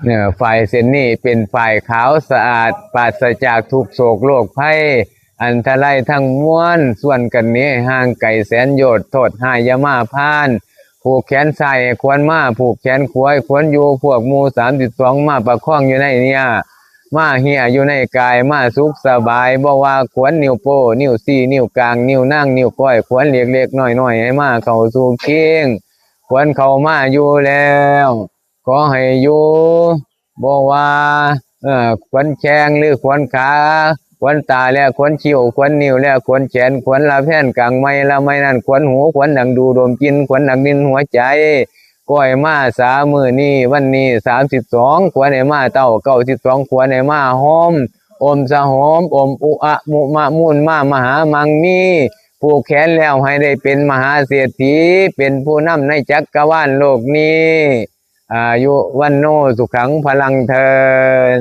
ເອີ ຝ້າຍເສັ້ນນີ້ເປັນຝ້າຍຂາວສະອາດ ປາສະຈາກທຸກໂສກໂລກໄພ ອັນຕະລາຍທັງມວນ ຊວນກັນໜີໃຫ້ຫ່າງໄກແສນໂຍດ ໂທດຮ້າຍຢ່າມາພານ ຜູກແຂນຊ້າຍໃຫ້ຂວັນມາ ຜູກແຂນຂວາໃຫ້ຂວັນຢູ່ ພວກໝູ່ສາມສິບສອງ ມາປະຄອງຢູ່ໃນເນຍ ມາເຮຍຢູ່ໃນກາຍ ມາສຸກສະບາຍ ບໍ່ວ່າຂວັນນິ້ວໂປ້ ນິ້ວຊີ້ ນິ້ວກາງ ນິ້ວນາງ ນິ້ວກ້ອຍ ຂວັນເລັກໆນ້ອຍໆ ໃຫ້ມາເຂົ້າສູ່ຄີງ ຂວັນເຂົ້າມາຢູ່ແລ້ວ ຂໍໃຫ້ຢູ່ ບໍ່ວ່າ ເອີ ຂວັນແຂ້ງ ຫຼື ຂວັນຂາ ຂວັນຕາ ແລະ ຂວັນຄິ້ວ ຂວັນນິ້ວ ແລະ ຂວັນແຂນ ຂວັນລະແພນກາງໄມ້ ລະໄມ້ນັ້ນ ຂວັນຫູ ຂວັນດັງດູ່ດົມກິ່ນ ຂວັນດັງດິນຫົວໃຈ ກໍໃຫ້ມາສາມື້ນີ້ ວັນນີ້ ສາມສິບສອງ ຂວັນໃຫ້ມາເຕົ້າ ເກົ້າສິບສອງ ຂວັນໃຫ້ມາໂຮມ ອົມສະໂຫມ ອົມອຸອະມຸມະມູນມາ ມະຫາມັງມີ ຜູກແຂນແລ້ວໃຫ້ໄດ້ເປັນມະຫາເສດຖີ ເປັນຜູ້ນຳໃນຈັກກະວານໂລກນີ້ ອາຍຸວັນໂນ ສຸຂັງ ພະລັງ ເທີນ.